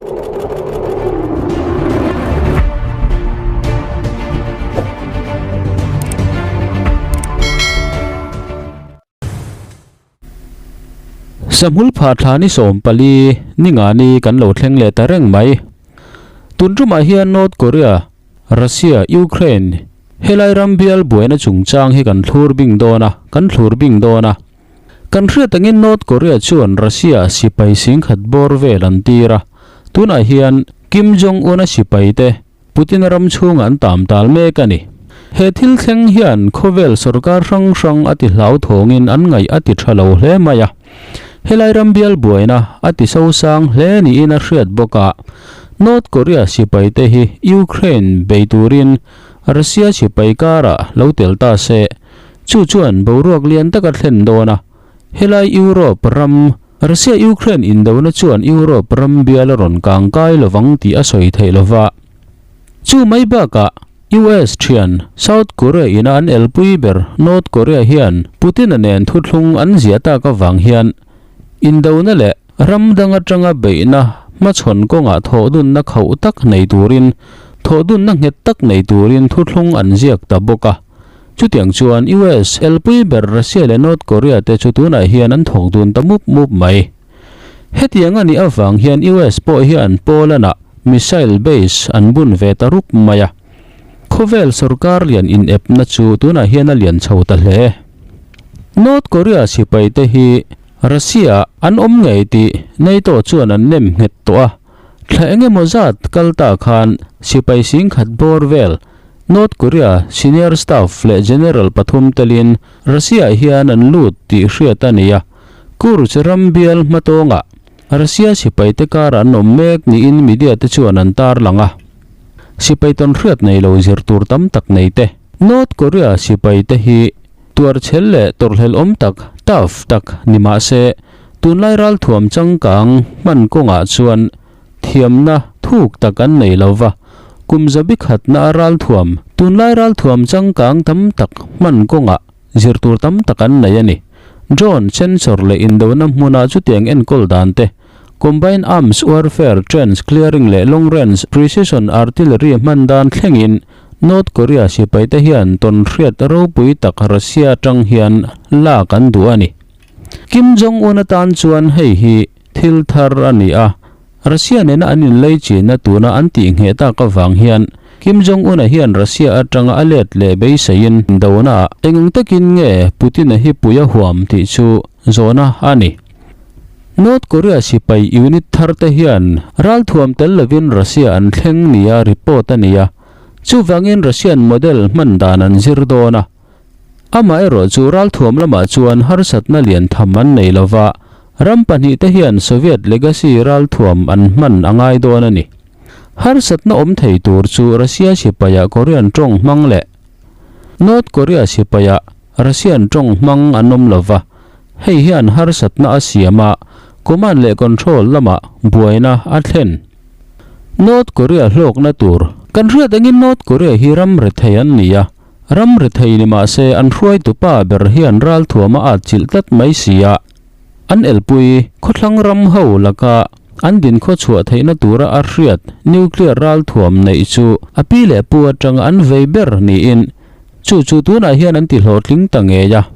Sahmul phah thla ni 14 ni nga ni kan lo thleng leh ta reng mai. Tun tumah hian North Korea, Russia, Ukraine helai ram bial buaina chungchang hi kan thlur bing dawn a, kan thlur bing dawn a. Kan hriat angin North Korea chuan Russia sipai singkhat bawr vel an tir a, tunah hian Kim Jong-un-a sipai te Putin-a ram chhungah an tam tal mek a ni. He thil thleng hian khawvel sorkar hrang hrang a ti hlauthawngin an ngaih a ti tha lo hle mai a. Helai ram bial buaina a ti sosang hle niin a hriat bawk a. North Korea sipaite hi Ukraine bei turin Russia sipai karah lo tel ta se, chu chuan boruak lian tak a thlen dawn a. Helai Europe ram Russia-Ukraine indona chuan Europe ram bial a rawn kang kai lovang tih a sawi theih lova. Chu mai bakah US thian South Korea ina an elpui ber North Korea hian Putin-a nen thuthlung an ziah tak avang hian indona leh ram dang atanga beihna hmachhawn kawngah thawhdunna khauh tak nei turin thawhdunna nghet tak nei turin thuthlung an ziak ta bawk a. Chutiang chuan US elpui ber Russia leh North Korea te chu tunah hian an thawk dun ta mup mup mai. Hetiang a nih avang hian US pawh hian Poland-ah missile base an bun ve ta rup mai a. Khawvel sorkar lian inepna chu tunah hian a lian chho ta hle. North Korea sipai te hi Russia-ah an awm ngei tih NATO chuan an nem nghet tawh a. Thla engemaw zat kal ta khan sipai singkhat bawr vel North Korea senior staff leh general pathum telin Russia hian an lut tih hriat a ni a, Kursk ram bial hmatawngah Russia sipaite karah an awm mek niin media te chuan an tarlang a. Sipai tawn hriat nei lo zir tur tam tak nei te. North Korea sipaite hi tuarchhel leh tawrhhlelh awm tak, tough tak, ni mah se, tunlai ralthuam changkang hman kawngah chuan Thiamna thuk tak an nei lo va, kum zabi khatna a ralthuam, tunlai ralthuam changkang tam tak hman kawngah zir tur tam tak an nei a ni. Drone, sensor leh indona hmuna chutiang enkawl dan te, combined arms warfare, trench clearing leh long range precision artillery hman dan thlengin North Korea sipaite hian tawnhriat ropui tak Russia atang hian lak an duh a ni. Kim Jong-un atan chuan hei hi Thil thar a ni a, Russia nena an inlei chinna tuna an tih ngheh tak avang hian Kim Jong-un-a hian Russia atanga a let leh beiseiin dona ah eng takin nge Putin-a hi pui a huam tih chu zawhna a ni. North Korea sipai unit thar te hian ralthuam tel lovin Russia an thleng nia report a ni a, chuvangin Russian model hman dan an zir dawn a. Amaherawh chu ralthuam lamah chuan harsatna lian tham an nei lova, ram pahnihte hian Soviet legacy ralthuam an hman a ngai dawn a ni. Harsatna awm thei tur chu Russia sipaia Korean tawng hmang leh North Korea sipaia Russian tawng hmang an awm lova, hei hian harsatna a siam a, command leh control lamah buaina a thlen. North Korea hlawkna tur. Kan hriat angin North Korea hi ram rethei an ni a, Ram rethei ni mah se an hruaitu pa ber hian ralthuam a at chilh tlat mai si a, an elpui khawthlang ram ho laka an dinkhaw chhuah theihna tura a hriat nuclear ralthuam neih chu a pi leh pu atanga an vei ber niin chu chu tunah hian an ti hlawhtling ta ngei a.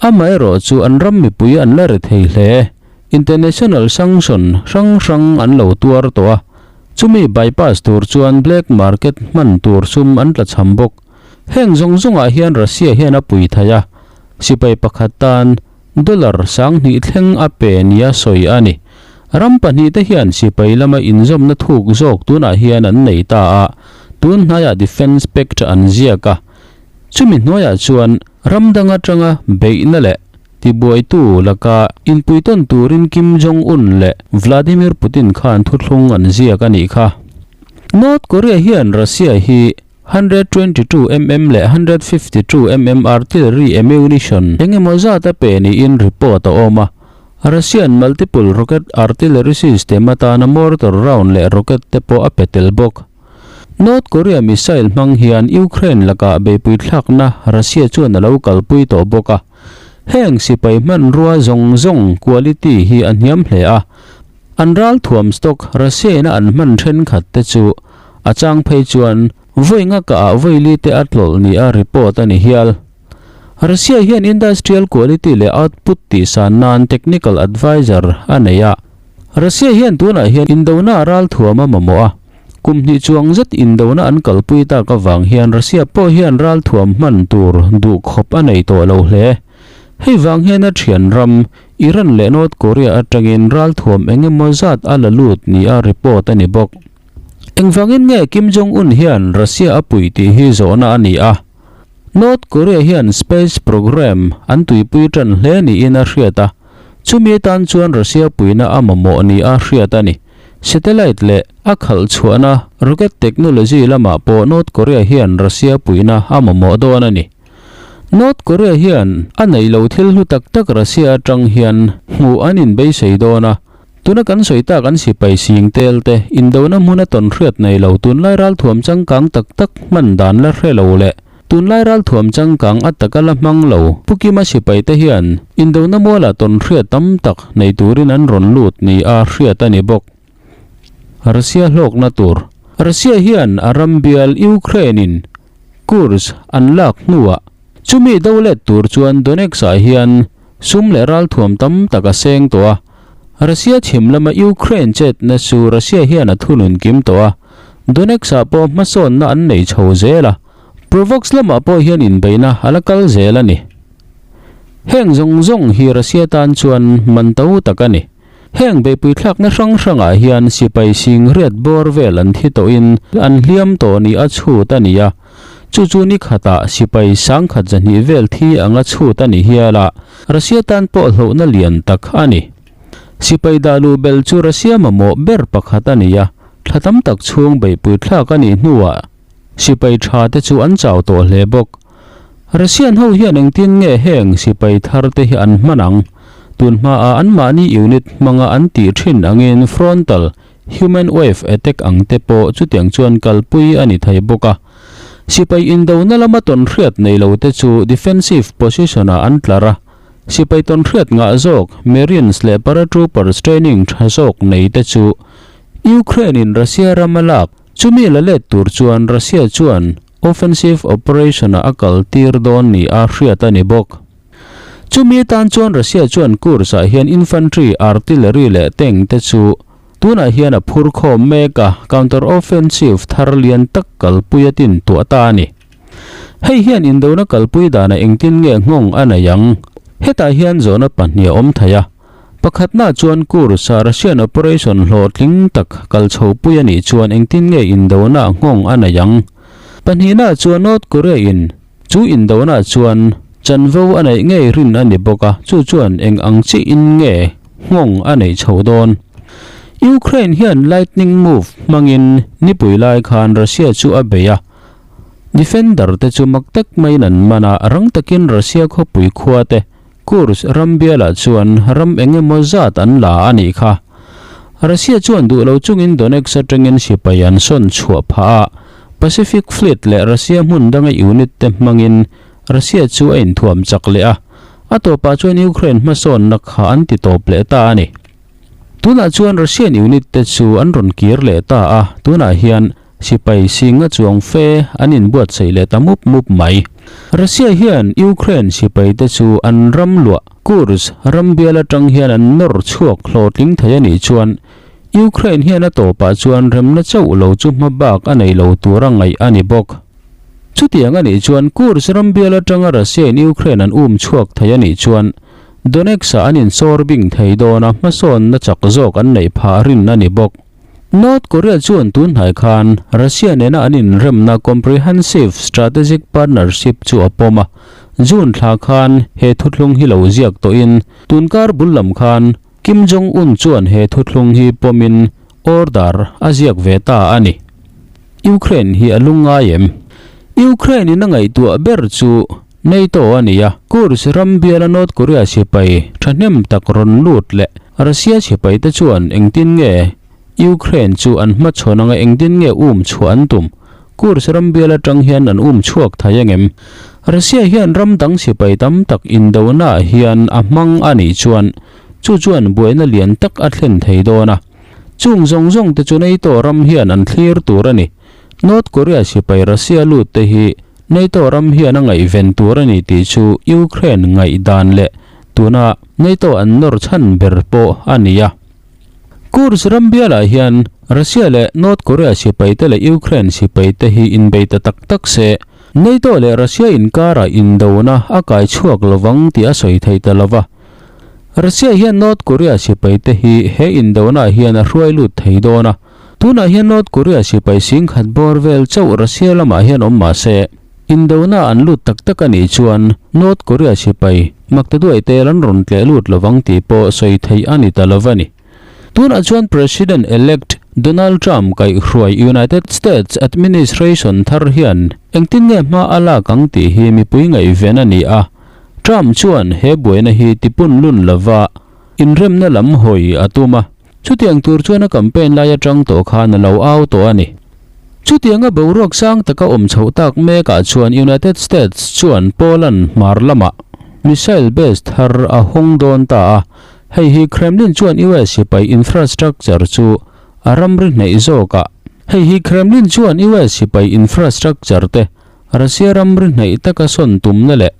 Amaherawh chu an ram mipui an la rethei hle. International sanction hrang hrang an lo tuar tawh a, chumi bypass tur chuan black market hman tur sum an tlachham bawk. Heng zawng zawngah hian Russia hian a pui thei a, sipai pakhat tan dollar 2000 thleng a pe nia sawi a ni. Ram pahnihte hian sipai lama inzawmna thuk zawk tunah hian an nei ta a, tun hnaiah Defence Pact an ziak a. Chumi hnuaiah chuan ram dang atanga beihna leh tibuaitu laka inpuitawn turin Kim Jong-un leh Vladimir Putin khan thuthlung an ziak a nih kha. North Korea hian Russia hi 122 mm leh 152 mm artillery ammunition eng emaw zat a pe niin report a awm a. Russian multiple rocket artillery system atana mortar round leh rocket te pawh a pe tel bawk. North Korea missile hmang hian Ukraine lakah beipui thlakna Russia chuan a lo kalpui tawh bawk a. Heng sipai hmanrua zawng zawng quality hi a hniam hle a. An ralthuam stock Russia ina an hman thenkhat te chu a chang phei chuan vawi nga kah ah vawi li te a tlawlh ni a report a ni hial. Russia hian industrial quality leh output tih san nan technical adviser a nei a. Russia hian tunah hian indona a ralthuam a mamawh a. Kum hnih chuang zet indona an kalpui tak avang hian Russia pawh hian ralthuam hman tur duh khawp a nei tawh lo hle. Hei vang hian a thian ram Iran leh North Korea atangin ralthuam eng emaw zat a la lut nia report a ni bawk. Engvangin nge Kim Jong Un hian Russia a puih tih hi zawhna a ni a. North Korea hian space program an tuipui tan hle niin a hriat a, chumi atan chuan Russia puihna a mamawh nia hriat a ni. Satellite leh a khalh chhuahna rocket technology lamah pawh North Korea hian Russia puihna a mamawh dawn a ni. North Korea hian a neih lo thil hlu tak tak Russia atang hian hmuh an inbeisei dawn a, tuna kan sawi tak an sipai sing tel te indona hmuna tawn hriat nei lo tunlai ralthuam changkang tak tak hman dan la hre lo leh tunlai ralthuam changkang a taka la hmang lo Pu Kima sipai te hian indona mualah tawn hriat tam tak nei turin an rawn lut ni a hriat a ni bawk. Russia hlawkna tur. Russia hian a ram bial Ukraine-in Kursk an lak hnuah chumi do let tur chuan Donetsk-ah hian sum leh ralthuam tam tak a seng tawh a. Russia chhim lama Ukraine chetna chu Russia hian a thunun kim tawh a, Donetsk-ah pawh hmasawnna an nei chho zel a, Provox lamah pawh hian inbeihna a la kal zel a ni. Heng zawng zawng hi Russia tan chuan man to tak a ni. Heng beihpui thlakna hrang hrangah hian sipai sing riat bawr vel an thi tawhin an hliam tawh ni a chhut a ni a, chu chu ni khatah sipai sangkhat zahnih vel thi anga chhut a ni hial a, Russia tan pawh hlauhna lian tak a ni. Sipai dah luh bel chu Russia mamawh ber pakhat a ni a, thla tam tak chhung beihpui thlak a nih hnuah sipai tha te chu an chau tawh hle bawk. Russian ho hian engtin nge heng sipai thar te hi an hman ang? Tun hmaah anmahni unit hmanga an tih thin angin frontal human wave attack ang te pawh chutiang chuan kalpui a ni thei bawk a. Sipai indona lama tawnhriat nei lo te chu defensive position ah an tlar a, sipai tawnhriat ngah zawk Marines leh paratroopers training tha zawk nei te chu Ukraine in Russia ram a lak chumi la let tur chuan Russia chuan Offensive operation-ah a kal tir dawn ni a hriat a ni bawk. Chumi atan chuan Russia chuan Kursk-ah hian infantry, artillery leh tank te chu tunah hian a phur khawm mek a, counter-offensive thar lian tak kalpui a tin tuah ta a ni. Hei hian indona kalpui danah engtin nge nghawng a nei ang? Hetah hian zawhna pahnih a awm thei a. Pakhatna chuan Kursk-a Russian operation hlawhtling tak kal chhopui a nih chuan engtin nge indona nghawng a nei ang? Pahnihna chuan North Korea-in chu indona chuan chanvo a neih ngei rin a ni bawk a, chu chuan eng ang chiin nge nghawng a neih chho dawn? Ukraine hian lightning move hmangin nipui lai khan Russia chu a bei a, defender te chu mak tak maiin an man a, rang takin Russia khawpui khua te Kursk ram bialah chuan ram eng emaw zat an la a nih kha. Russia chuan duh lo chungin Donetsk atangin sipai an sawn chhuah phah a, Pacific Fleet leh Russia hmun danga unit te hmangin Russia chu a inthuam chak leh a, a tawpah chuan Ukraine hmasawnna kha an ti tawp leh ta a ni. Tunah chuan Russian unit te chu an rawn kir leh ta a, tunah hian Sipai singa chuang fe an inbuatsaih leh ta mup mup mai. Russia hian Ukraine sipai te chu an ram luah Kursk ram bial atang hian an nawr chhuak hlawhtling thei a nih chuan Ukraine hian a tawpah chuan remna chauh lo chu hma bak a nei lo tura ngaih a ni bawk. Chutiang a nih chuan Kursk ram bial atanga Russia in Ukraine an um chhuak thei a nih chuan Donetsk-ah an insawr bing thei dawn a hmasawnna chak zawk an neih phah rin a ni bawk. North Korea chuan tun hnai khan Russia nena an inremna Comprehensive Strategic Partnership chu a pawm a, June thla khan he thuthlung hi lo ziak tawhin tunkar bul lam khan Kim Jong Un chuan he thuthlung hi pawmin order a ziak ve ta a ni. Ukraine hi a lungngai em? Ukraine in a ngaihtuah ber chu NATO a ni a, Kursk ram biala North Korea sipai thahnem tak rawn lut leh Russia sipai te chuan engtin nge Ukraine chu an hmachhawn anga engtin nge um chhuah an tum? Kursk ram bial atang hian an um chhuak thei angem? Russia hian ram dang sipai tam tak indona ah hian a hmang a nih chuan chu chuan buaina lian tak a thlen thei dawn a. Chung zawng zawng te chu NATO ram hian an thlir tur a ni. North Korea sipai Russia lut te hi NATO ram hian a ngaihven tur a ni tih chu Ukraine ngaihdan leh tuna NATO an nawr chhan ber pawh a ni a. Kursk ram bialah hian Russia leh North Korea sipai te leh Ukraine sipai te hi inbei ta tak tak se, NATO leh Russia inkarah indona a kai chhuak lovang tih a sawi thei ta lova. Russia hian North Korea sipai te hi he indona hian a hruai lut thei dawn a. Tunah hian North Korea sipai singkhat bawr vel chauh Russia lamah hian awm mah se, indona an lut tak tak a nih chuan North Korea sipai maktaduai tel an rawn tleh lut lovang tih pawh sawi theih a ni ta lo a ni. Tunah chuan President-elect Donald Trump kaihhruai United States administration thar hian engtin nge hma a lak ang tih hi mipui ngaihven a ni a. Trump chuan he buaina hi tipun lun lova inremna lam hawi a tum a. Chutiang tur chuan a campaign lai atang tawh khan a lo au tawh a ni. Chutianga boruak sang taka awm chhoh tak mekah chuan United States chuan Poland hmar lamah missile base thar a hawng dawn ta a, hei hi Kremlin chuan US sipai infrastructure chu a ramri hnaih zawkah Hei hi Kremlin chuan US sipai infrastructure te Russia ramri hnaih taka sawn tumna leh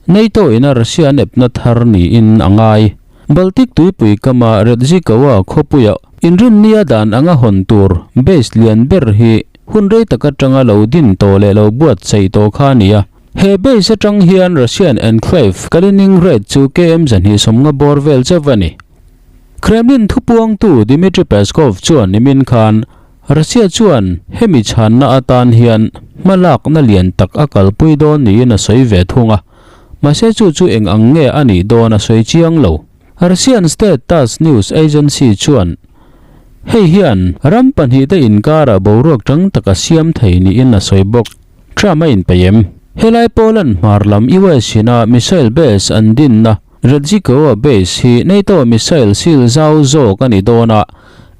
NATO ina Russia an epna thar niin a ngai. Baltic tuipui kama Redzikowa khawpuia inrinnia dan anga hawn tur base lian ber hi hun rei tak atanga lo din tawh leh lo buatsaih tawh kha a ni a. He base atang hian Russian enclave Kaliningrad chu KM 250 bawr vel chauh a ni. Kremlin thupuangtu Dmitry Peskov chuan nimin khan Russia chuan hemi chhanna atan hian hmalakna lian tak a kalpui dawn niin a sawi ve thung a, mahse chu chu eng ang nge a nih dawn a sawi chiang lo. Russian state Tass news agency chuan hei hian ram pahnihte inkarah boruak tang tak a siam thei niin a sawi bawk. Trump a inpeih em? Helai Poland hmar lam US ina missile base an dinna Redzikowa base hi NATO missile sil zau zawk a ni dawn a,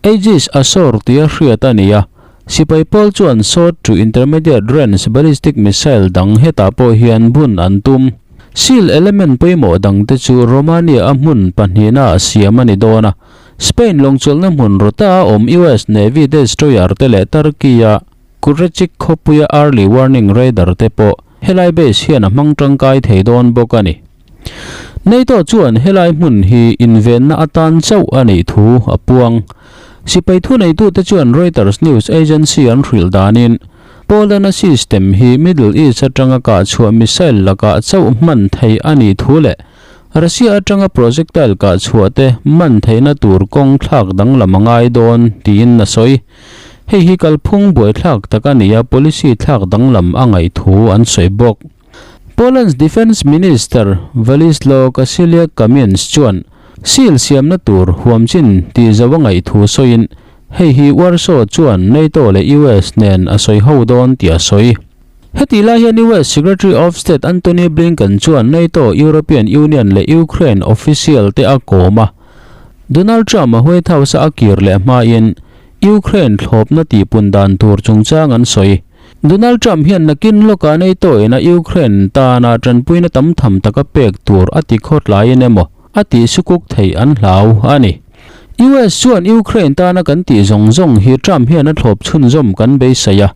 Aegis Ashore tia hriat a ni a, sipai pawl chuan short to intermediate range ballistic missile dang hetah pawh hian bun an tum. Seal element pawimawh dangte chu Romania a hmun pahnihna ah siam a ni dawn a, Spain lawngchawlhna hmun Rota a awm US Navy destroyer te leh Turkey a Kurecik khawpuia early warning radar te pawh helai base hian a hmang tangkai thei dawn bawk a ni. NATO chuan helai hmun hi invenna atan chauh a nih thu a puang. Sipai thuneitute chuan Reuters news agency an hrilh danin, Poland-a system hi Middle East atanga kahchhuah missile lakah chauh hman theih a nih thu leh Russia atanga projectile kahchhuah te man theihna tur kawng thlak danglam a ngai dawn tiin a sawi. Hei hi kalphung buaithlak tak a ni a, policy thlak danglam a ngaih thu an sawi bawk. Poland's Defence Minister Władysław Kosiniak-Kamysz chuan seal siamna tur huamchin tih zo a ngaih thu sawiin hei hi Warsaw chuan NATO leh US nen a sawi ho dawn tih a sawi. Hetih lai hian US Secretary of State Antony Blinken chuan NATO, European Union leh Ukraine official te a kawm a. Donald Trump a White House a a kir leh hmain Ukraine thlawpna tihpun dan tur chungchang an sawi. Donald Trump hian nakin lawkah NATO ina Ukraine tana tanpuina tam tham taka pek tur a ti khawtlaiin emaw a tih sukuk theih an hlau a ni. US chuan Ukraine tana kan tih zawng zawng hi Trump hian a thlawp chhunzawm kan beisei a,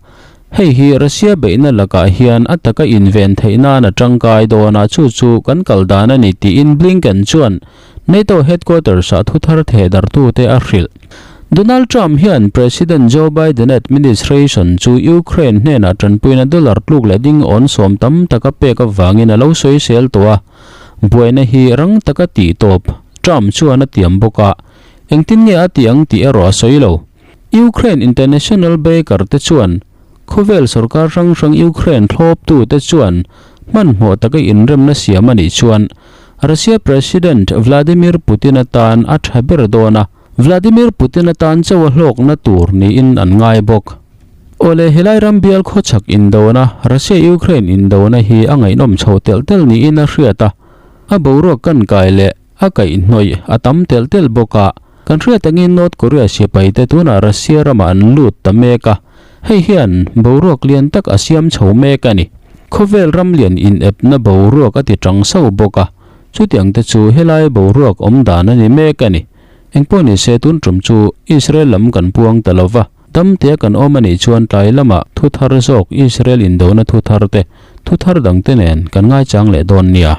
hei hi Russia beihna lakah hian a taka inven theih nan a tangkai dawn a, chu chu kan kal dan a ni tiin Blinken chuan NATO headquarters-ah thuthar thehdarhtute a hrilh. Donald Trump hian President Joe Biden administration chu Ukraine hnenah tanpuina dollar tluk leh ding awn sawm tam tak a pek avangin a lo sawisel tawh a. Buaina hi rang taka tih tawp Trump chuan a tiam bawk a, engtin nge a tih ang tih erawh a sawi lo. Ukraine international backer te chuan khawvel sorkar hrang hrang Ukraine thlawptute chuan hmanhmawh taka inremna siam a nih chuan Russia President Vladimir Putin atan a tha ber dawn a, Vladimir Putin atan chauh a hlawkna tur niin an ngai bawk. Awle helai ram bial khawchhak indona, Russia-Ukraine indona hi a ngaihnawm chho telh telh niin a hriat a, a boruak kan kai leh a kaihhnawih a tam telh telh bawk a. Kan hriat angin North Korea sipaite tunah Russia ramah an lut ta mek a, hei hian boruak lian tak a siam chho mek a ni. Khawvel ram lian inepna boruak a ti tang sauh bawk a, chutiang te chu helai boruak awm dan a ni mek a ni. Engpawh ni se tun tum chu Israel lam kan puang ta lo va, damtea kan awm a nih chuan tlai lamah thu thar zawk Israel indona thu thar te, thu thar dangte nen kan ngaichang leh dawn nia.